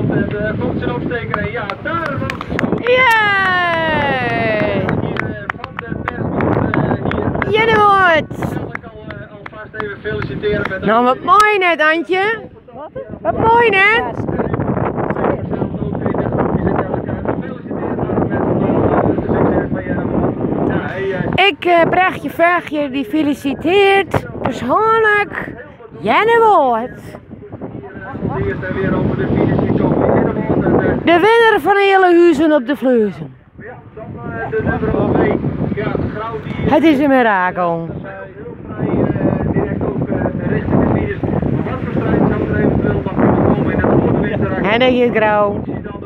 komt en eh, komt zijn opsteker en ja, daar was Yay! hier eh, van de persboot eh, hier. Jenneword! Zal ik al, eh, alvast even feliciteren met Nou, wat mooi net, Antje. Wat mooi net. Ik eh Brechtje Vergje die feliciteert persoonlijk Jenneword. De winnaar van hele huizen op de Fluezen. Het is een mirakel. En dan je grauw.